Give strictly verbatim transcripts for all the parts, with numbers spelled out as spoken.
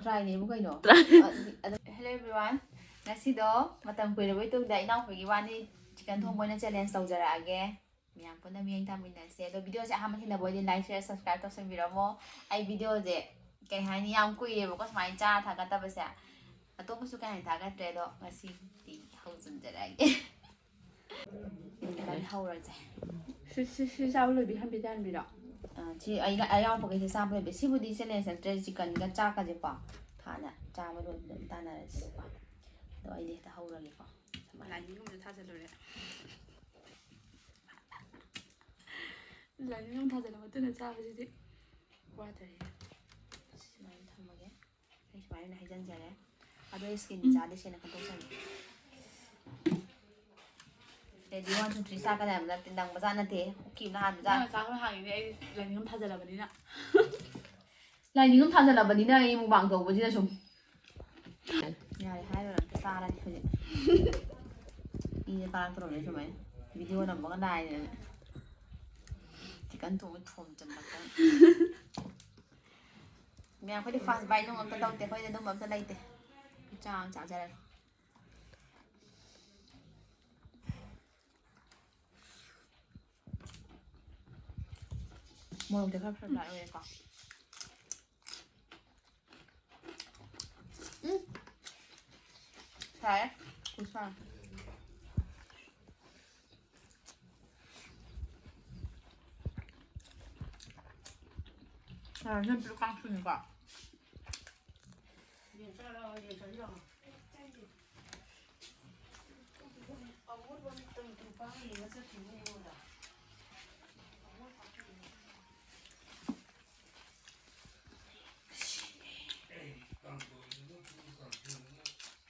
Tryꯅꯦꯕꯨ ꯀꯩꯅꯣ? ꯑ, ꯑꯗꯨ, hello everyone, ꯉꯁꯤꯗꯣ ꯃꯇꯝ ꯀꯨꯏꯔꯕꯩ ꯇꯨꯡꯗ ꯏꯅꯥꯎꯄꯤꯒꯤ ꯋꯥꯅꯤ ꯆꯤꯀꯟ ꯊꯣꯡꯕ ꯑꯣꯏꯅ ꯆꯦꯂꯦꯟꯖ ꯇꯧꯖꯔꯛꯑꯒꯦ꯫ ꯃꯌꯥꯝ ꯄꯨꯟꯅ ꯃꯤꯠꯌꯦꯡ ꯇꯥꯃꯤꯟꯅꯁꯦ꯫ ꯑꯗꯣ ꯚꯤꯗꯤꯑꯣꯁꯦ ꯑꯍꯥꯟꯕ ꯊꯦꯡꯅꯕ ꯑꯣꯏꯗꯤ ꯂꯥꯏꯛ, ꯁꯤꯌꯔ, ꯁꯕꯁꯀ꯭ꯔꯥꯏꯕ ꯇꯧꯁꯟꯕꯤꯔꯝꯃꯣ꯫ ꯑꯩ ꯚꯤꯗꯤꯑꯣꯁꯦ ꯀꯩ ꯍꯥꯏꯅꯤ, ꯌꯥꯝ ꯀꯨꯏꯔꯦꯕꯀꯣ ꯁꯨꯃꯥꯏꯅ ꯆꯥꯔ ꯊꯥꯒꯠꯇꯕꯁꯦ꯫ ꯑꯇꯣꯞꯄꯁꯨ ꯀꯩ ꯍꯥꯏꯅ ꯊꯥꯒꯠꯇ꯭ꯔꯦ, ꯑꯗꯣ ꯉꯁꯤꯗꯤ ꯍꯧꯖꯤꯟꯖꯔꯛꯑꯒꯦ꯫ ꯑꯗꯨꯃꯥꯏꯅ ꯍꯧꯔꯁꯦ꯫ ꯁꯤ, ꯁꯤ, ꯁꯤ ꯆꯥꯕ ꯂꯣꯏꯕꯤ ꯍꯟꯕꯤ ꯇꯥꯍꯟꯕꯤꯔꯣ? ꯑ, ꯁꯤ ꯑꯩꯅ ꯑꯌꯥꯎꯕꯈꯩꯁꯦ ꯆꯥꯕ ꯂꯣꯏꯕꯤ꯫ ꯁꯤꯕꯨꯗꯤ ꯆꯦꯂꯦꯟꯖ ꯅꯠꯇ꯭ꯔꯦ, ꯆꯤꯀꯟꯒ ꯆꯥꯛꯀꯁꯦꯀꯣ ꯍꯥꯟꯅ ꯆꯥꯕ ꯂꯣꯏꯕꯗ ꯑꯗꯨꯝ ꯇꯥꯟꯅꯔꯁꯤꯀꯣ꯫ ꯑꯗꯣ ꯑꯩꯗꯤ ꯍꯦꯛꯇ ꯍꯧꯔꯒꯦꯀꯣ꯫ ꯂꯥꯏꯅꯤꯡꯒꯨꯝꯕꯁꯨ ꯊꯥꯖꯜꯂꯨꯔꯦ꯫ ꯂꯥꯏꯅꯤꯡꯒꯨꯝꯕ ꯊꯥꯖꯜꯂ ꯃꯇꯨꯡꯗ ꯆꯥꯕꯁꯤꯗꯤ ꯋꯥꯗꯔꯦ꯫ ꯁꯨꯃꯥꯏꯅ ꯊꯝꯃꯒꯦ꯫ ꯑꯩ ꯁꯨꯃꯥꯏꯅ ꯍꯩꯖꯤꯟꯖꯔꯦ꯫ ꯑꯗꯣ ꯑꯩ ꯁ꯭ꯀꯤꯟ ꯆꯥꯗꯦ ꯁꯦꯡꯅ ꯈꯟꯗꯣꯛꯆꯒꯦ꯫ ꯔꯦꯗꯤ, ꯋꯥꯟ, ꯇꯨ, ꯊ꯭ꯔꯤ ꯆꯥꯛꯀꯅꯤ ꯍꯥꯏꯕ ꯅꯠꯇꯦ, ꯅꯪ ꯃꯆꯥ ꯅꯠꯇꯦ, ꯀꯨꯀꯤ ꯑꯃꯅ ꯍꯥꯟꯕ ꯅꯪ ꯆꯥ꯫ ꯆꯥꯛ ꯍꯥꯡꯉꯤꯅꯦ, ꯑꯩ ꯂꯥꯏꯅꯤꯡ ꯑꯃ ꯊꯥꯖꯜꯂꯕꯅꯤꯅ꯫ ꯂꯥꯏꯅꯤꯡ ꯑꯃ ꯊꯥꯖꯜꯂꯕꯅꯤꯅ ꯑꯩ ꯃꯨꯛꯕꯥꯡ ꯇꯧꯕꯁꯤꯗ ꯁꯨꯝ꯫ ꯌꯥꯔꯦ, ꯍꯥꯏꯔꯨꯔ ꯑꯝꯇ ꯆꯥꯔꯅꯤ ꯍꯧꯖꯤꯛ꯫ ꯏꯁꯦ ꯀꯥꯔꯛꯇ꯭ꯔꯕꯅꯦ ꯁꯨꯃꯥꯏꯅ꯫ ꯚꯤꯗꯤꯑꯣ ꯅꯝꯕꯒ ꯅꯥꯏꯗꯅ꯫ ꯆꯤꯀꯟ ꯊꯣꯡꯕ ꯊꯣꯝ ꯆꯟꯕ꯫ ꯃꯌꯥꯝ, ꯑꯩꯈꯣꯏꯗꯤ ꯐꯥꯁ ꯕꯥꯏꯠ ꯅꯨꯡ ꯑꯝꯇ ꯇꯧꯗꯦ, ꯑꯩꯈꯣꯏꯗꯤ ꯑꯗꯨꯝꯕ ꯑꯝꯇ ꯂꯩꯇꯦ꯫ ꯆꯥ ꯑꯃ ꯆꯥꯖꯔꯒꯦ꯫ ꯃꯣꯔꯣꯛꯇꯤ ꯈꯔ ꯈꯔ ꯂꯥꯏꯠ ꯑꯣꯏꯔꯦꯀꯣ꯫ ꯎꯝ꯫ ꯁꯥꯏ꯫ ꯈꯨꯁꯥ꯫ ꯁꯥꯏ, ꯅꯠꯇ꯭ꯔ ꯀꯥꯡꯁꯨꯅꯤꯀꯣ꯫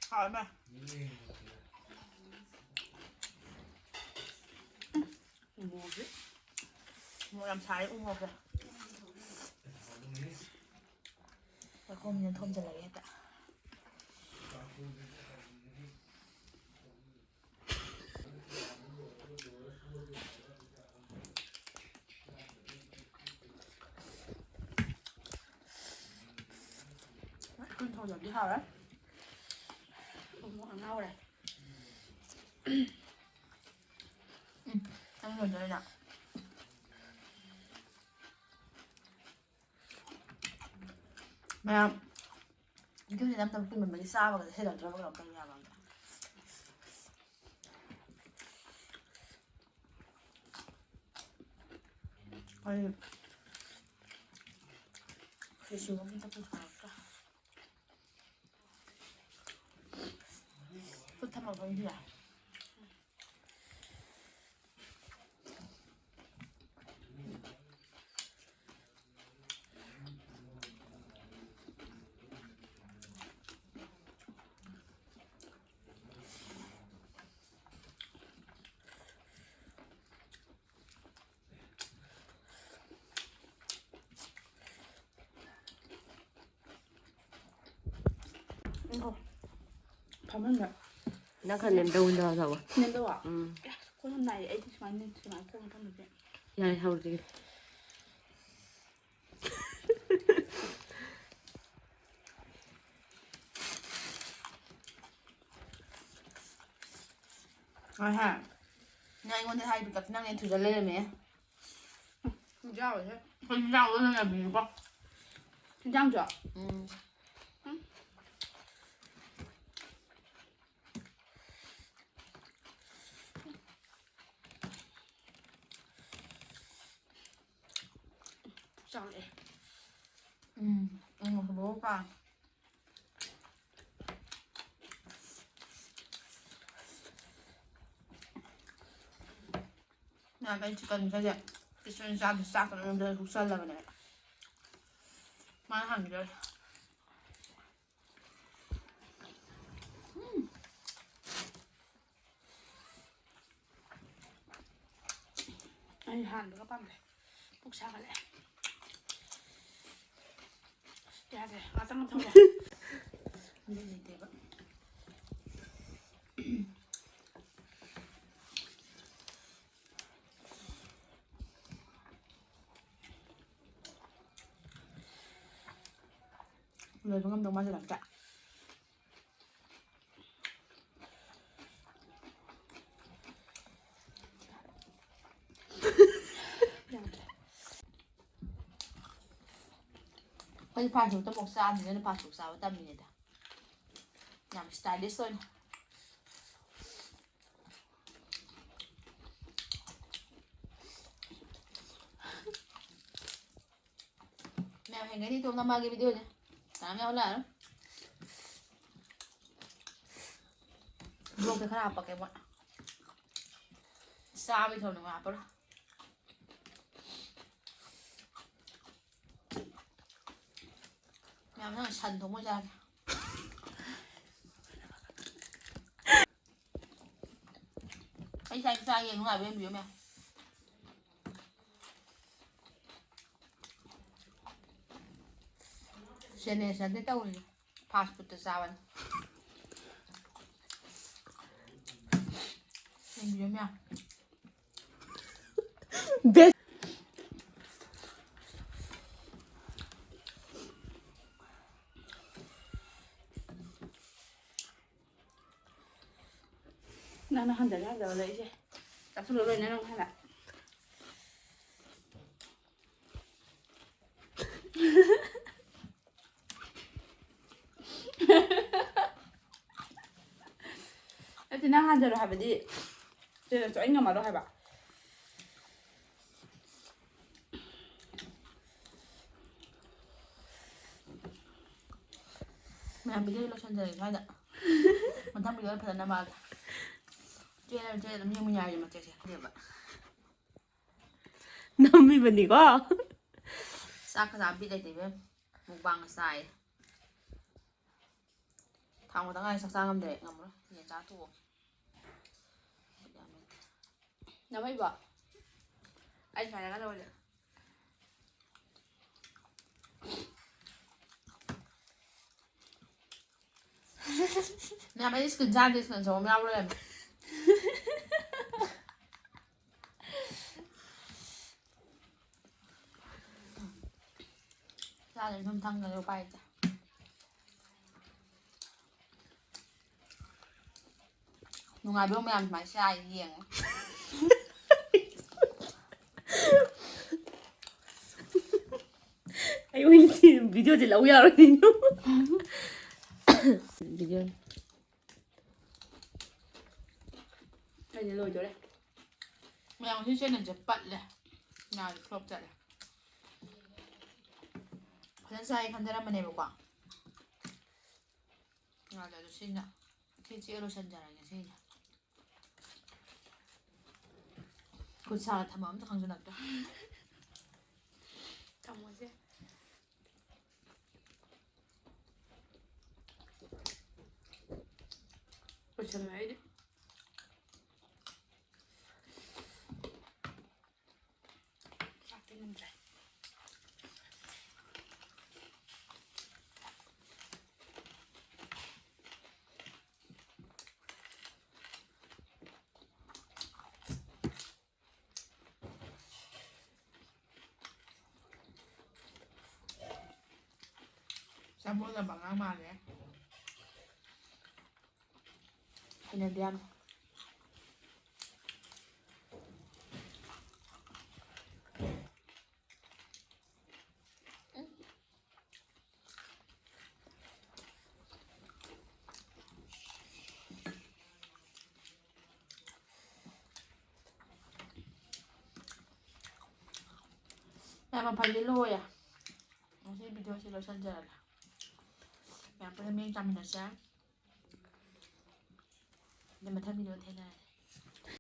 ꯍꯥꯎꯋꯦ ꯃꯥ꯫ ꯎ ꯃꯣꯔꯣꯛꯁꯦ꯫ ꯃꯣꯔꯣꯛ ꯌꯥꯝ ꯁꯥꯔꯦ ꯎ ꯃꯣꯔꯣꯛꯁꯦ꯫ ꯂꯩꯈꯣꯝꯁꯤꯅ ꯊꯣꯝꯖꯤꯜꯂꯒꯦ ꯍꯦꯛꯇ꯫ ꯍꯧꯖꯤꯛꯇꯤ ꯍꯥꯎꯔꯦ꯫ ꯎꯃꯣꯔꯣꯛ ꯉꯥꯎꯔꯦ꯫ ꯎꯝ, ꯅꯪ ꯂꯣꯏꯗꯣꯔꯦꯅ꯫ ꯃꯌꯥꯝ, ꯚꯤꯗꯤꯑꯣꯁꯦ ꯅꯝꯗꯕ ꯀꯨꯏꯃꯟꯕꯒꯤ ꯆꯥꯕꯒꯁꯦ ꯍꯦꯜꯂꯛꯇ꯭ꯔꯕ ꯀꯩꯅꯣꯝ ꯇꯧꯔꯦ ꯌꯥꯝꯅ꯫ ꯑꯩ ꯈꯦꯆꯤ ꯑꯃꯇ ꯄꯨꯊꯣꯔꯛꯇ꯭ꯔꯦ꯫ ꯈꯨꯠ ꯊꯝꯃꯒ ꯑꯃꯨꯛ ꯌꯥꯏ꯫ ꯉꯥꯏꯈꯣ꯫ ꯐꯝꯍꯟꯕ꯫ ꯅꯪ ꯈꯔ ꯅꯦꯝꯗꯧ ꯅꯦꯝꯗꯧ ꯇꯧꯋꯣ꯫ ꯅꯦꯝꯗꯧ? ꯎꯝ꯫ ꯑꯦ, ꯈꯣꯡ ꯌꯥꯝ ꯅꯥꯏꯌꯦ꯫ ꯑꯩꯗꯤ ꯁꯨꯃꯥꯏꯅ, ꯁꯨꯃꯥꯏꯅ ꯈꯣꯡ ꯐꯝꯕꯁꯦ꯫ ꯌꯥꯔꯦ, ꯍꯧꯔꯁꯤ꯫ ꯑꯍꯥ꯫ ꯅꯪ ꯑꯩꯉꯣꯟꯗ ꯍꯥꯏꯗꯨ ꯀꯛ-, ꯅꯪ ꯑꯩ ꯊꯨꯖꯜ ꯂꯩꯔꯝꯃꯦ꯫ ꯍꯤꯟꯖꯥꯡꯁꯦ꯫ ꯑꯩꯈꯣꯏ ꯍꯤꯟꯖꯥꯡ ꯂꯣꯏ ꯂꯩꯔꯝꯃꯤꯅꯤꯀꯣ꯫ ꯍꯤꯟꯖꯥꯡꯁꯨ? ꯎꯝ꯫ ꯎꯝ꯫ ꯆꯥꯛꯂꯛꯑꯦ꯫ ꯎꯝ, ꯎꯝ, ꯍꯧꯗꯣꯛꯑꯒ ꯀꯥ꯫ ꯅꯍꯥꯟ ꯑꯩ ꯆꯤꯛꯀꯟꯒꯁꯦ ꯄꯤꯁ ꯑꯣꯏꯅ ꯆꯥꯗꯦ, ꯆꯥꯛꯀ ꯂꯣꯏ ꯍꯨꯞꯆꯜꯂꯕꯅꯦ꯫ ꯃꯥꯅ ꯍꯥꯟꯈꯤꯗꯣꯔꯦ꯫ ꯎꯝ꯫ ꯑꯩ ꯍꯥꯟꯕꯒ ꯄꯥꯝꯗꯦ꯫ ꯄꯨꯛ ꯁꯥꯒꯠꯂꯛꯑꯦ꯫ ꯌꯥꯗ꯭ꯔꯦ꯫ ꯉꯥꯛꯇꯪ ꯊꯝꯒꯦ꯫ ꯃꯤ ꯂꯩꯇꯦꯕ꯫ ꯂꯣꯏꯕ ꯉꯝꯗꯧ ꯃꯥꯟꯁꯤꯜꯂꯛꯇ꯭ꯔꯥ? ꯑꯩꯈꯣꯏꯗꯤ ꯐꯥꯁ ꯐꯨꯗ ꯑꯃꯨꯛ ꯆꯥꯗ꯭ꯔꯤꯉꯩꯗ ꯐꯥꯁ ꯐꯨꯗ ꯆꯥꯕ ꯇꯝꯃꯤꯅꯦꯗ꯫ ꯌꯥꯝ stylish ꯑꯣꯏꯅ꯫ ꯃꯌꯥꯝ ꯍꯦꯟꯒꯩꯗꯤ ꯏꯇꯣꯝ ꯅꯝꯃꯛꯑꯒꯦ videoꯁꯦ꯫ ꯀꯅꯥꯝ ꯌꯥꯎꯍꯜꯂꯛꯑꯔꯣꯏ꯫ Vlogꯇ ꯈꯔ ꯍꯥꯞꯄꯛꯀꯦ ꯃꯣꯏ꯫ ꯆꯥꯕꯒꯤ ꯊꯧꯔꯝꯗ ꯍꯥꯞꯄꯔꯣꯏ꯫ ꯃꯌꯥꯝ ꯅꯪ ꯁꯟ ꯊꯣꯡꯕ ꯑꯣꯏꯅ ꯆꯥꯒꯦ꯫ ꯑꯩ ꯆꯥꯛ ꯆꯥꯒꯦ ꯅꯨꯡꯉꯥꯏꯕ ꯌꯦꯡꯕꯤꯌꯨ ꯃꯌꯥꯝ꯫ Challenge ꯅꯠꯇꯦ ꯇꯧꯔꯤꯁꯦ꯫ Fast foodꯇ ꯆꯥꯕꯅꯤ꯫ ꯌꯦꯡꯕꯤꯌꯨ ꯃꯌꯥꯝ꯫ Best꯫ ꯅꯪꯅ ꯍꯟꯖꯜꯂꯦ ꯍꯟꯖꯜꯂꯦ ꯑꯩꯁꯦ꯫ ꯆꯥꯁꯤꯜꯂꯨ ꯂꯣꯏꯅ ꯅꯪ ꯍꯥꯟꯅ꯫ ꯅꯠꯇꯦ, ꯅꯪ ꯍꯟꯖꯜꯂꯣ ꯍꯥꯏꯕꯗꯤ ꯁꯤꯗꯁꯨ ꯑꯩ ꯉꯝꯃꯔꯣꯏ ꯍꯥꯏꯕ꯫ ꯃꯌꯥꯝ video ꯂꯣꯏꯁꯤꯟꯖꯔꯒꯦ ꯁ꯭ꯋꯥꯏꯗ꯫ ꯃꯊꯪ video ꯐꯖꯅ ꯅꯝꯃꯛꯑꯒꯦ꯫ ꯆꯦꯜꯂꯦ, ꯆꯦꯜꯂꯦ, ꯑꯗꯨꯝ ꯌꯦꯡꯃꯤꯟꯅꯔꯁꯦ ꯃꯇꯦꯛꯁꯦ꯫ ꯅꯝꯃꯤꯕꯅꯤꯀꯣ꯫ ꯆꯥꯛꯀ ꯆꯥꯕ ꯕꯤꯠ ꯂꯩꯇꯦ ꯏꯕꯦꯝ꯫ Mukbang ꯆꯥꯏ꯫ ꯊꯥꯎ ꯈꯛꯇ ꯉꯥꯏꯔꯦ, ꯆꯥꯛ ꯆꯥ ꯉꯝꯗ꯭ꯔꯦ, ꯉꯝꯃꯔꯣꯏ꯫ ꯌꯦꯟ ꯆꯥ ꯇꯣꯛꯑꯣ꯫ ꯅꯝꯃꯛꯏꯕꯣ? ꯑꯩ ꯁꯨꯃꯥꯏꯅꯒ ꯂꯧꯔꯗꯤ꯫ ꯃꯌꯥꯝ, ꯑꯩ screen ꯆꯥꯗꯦ, screen ꯁꯣꯛ ꯑꯃ ꯌꯥꯎ ꯂꯩꯔꯝꯃꯦ꯫ ꯆꯥꯗ꯭ꯔꯗꯤ ꯑꯗꯨꯝ ꯊꯝꯈ꯭ꯔꯦ, ꯎꯄꯥꯏ ꯂꯩꯇꯦ꯫ ꯅꯨꯡꯉꯥꯏꯕ꯭ꯔꯣ ꯃꯌꯥꯝ ꯁꯨꯃꯥꯏꯅ ꯁꯥꯏ ꯌꯦꯡꯉꯣ꯫ ꯑꯩ ꯑꯣꯏꯅ ꯁꯤ ꯚꯤꯗꯤꯑꯣꯁꯦ ꯂꯧ ꯌꯥꯔꯣꯏꯗꯣꯏꯅꯣ? ꯚꯤꯗꯤꯑꯣ꯫ ꯑꯩꯗꯤ ꯂꯣꯏꯗꯣꯔꯦ꯫ ꯃꯌꯥꯝ ꯉꯁꯤ ꯆꯦꯅꯦꯜꯁꯦ ꯄꯠꯂꯦ꯫ ꯉꯥꯁꯦ ꯐ꯭ꯂꯣꯞ ꯆꯠꯂꯦ꯫ ꯐꯖꯅ ꯆꯥꯏ ꯈꯟꯖꯔꯝꯕꯅꯦꯕꯀꯣ꯫ ꯉꯥꯁꯦ ꯑꯗꯨ ꯁꯤꯅ ꯁꯤ ꯆꯤꯛꯑ ꯂꯣꯏꯁꯟꯖꯔꯒꯦ ꯁꯤꯁꯦ꯫ ꯈꯨꯠ ꯁꯥꯒ ꯊꯝꯕ ꯑꯝꯇ ꯈꯪꯖꯤꯜꯂꯛꯇ꯭ꯔꯦ꯫ ꯊꯝꯃꯣꯁꯦ꯫ ꯂꯣꯏꯁꯜꯂꯦ ꯑꯩꯗꯤ꯫ ꯆꯥꯛꯇꯤ ꯉꯝꯗ꯭ꯔꯦ꯫ ꯆꯥꯕꯣꯜꯂꯕ ꯑꯉꯥꯡ ꯃꯥꯜꯂꯦ꯫ ꯍꯩꯅꯗꯦ ꯌꯥꯝ꯫ ꯃꯌꯥꯝ ꯃꯐꯝꯗꯤ ꯂꯣꯏꯔꯦ꯫ ꯉꯁꯤ ꯚꯤꯗꯤꯑꯣꯁꯤ ꯂꯣꯏꯁꯤꯟꯖꯔꯒꯦ꯫ ꯃꯌꯥꯝ ꯄꯨꯟꯅ ꯃꯌꯦꯡ ꯆꯥꯃꯤꯟꯅꯁꯦ꯫ ꯑꯗꯩ ꯃꯊꯪ ꯚꯤꯗꯤꯑꯣ ꯊꯦꯡꯅꯔꯁꯦ꯫